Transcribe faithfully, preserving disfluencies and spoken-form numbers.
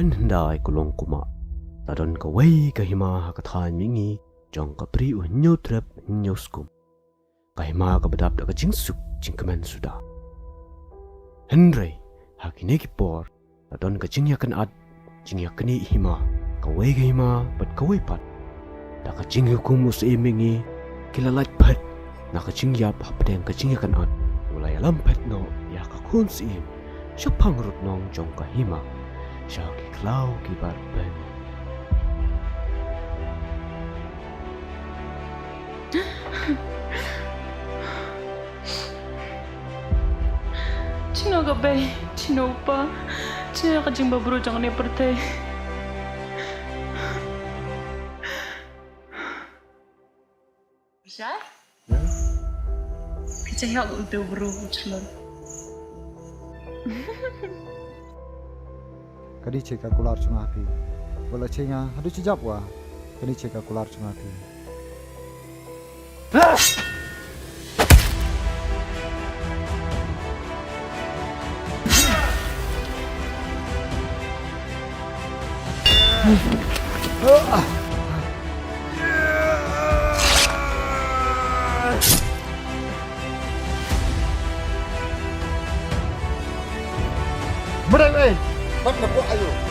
Hyndai ka long kumba la don kawei ka hima ha ka thaiñ mihngi jong ka Bri u Hynñiewtrep Hynñiewskum. Ka hima kaba dap da ka jingsuk jingkmen suda. Hynrei ha kine ki por la don ka jingïakynad, jingïaknieh hima, kawei ka hima bad kawei pat. Da ka jinghukum u Syiem mihngi, ki la lait phet na ka jingïap hapdeng ka jingïakynad. U la ïalam phet noh ïa ka khun syiem shaphang rutnong jong ka hima, sha ki khlaw kiba rben. Shano ka bei, shano u kpa, shano ka jingbhabriew jong kane ka pyrthei? Bishar? Phi check ïa uto u bru u chlur. Kane check ka kular jong nga phi. Wat la check nga haduh shijap wa. Kane check ka kular jong nga phi. Mreng ei, bat na ko ayo.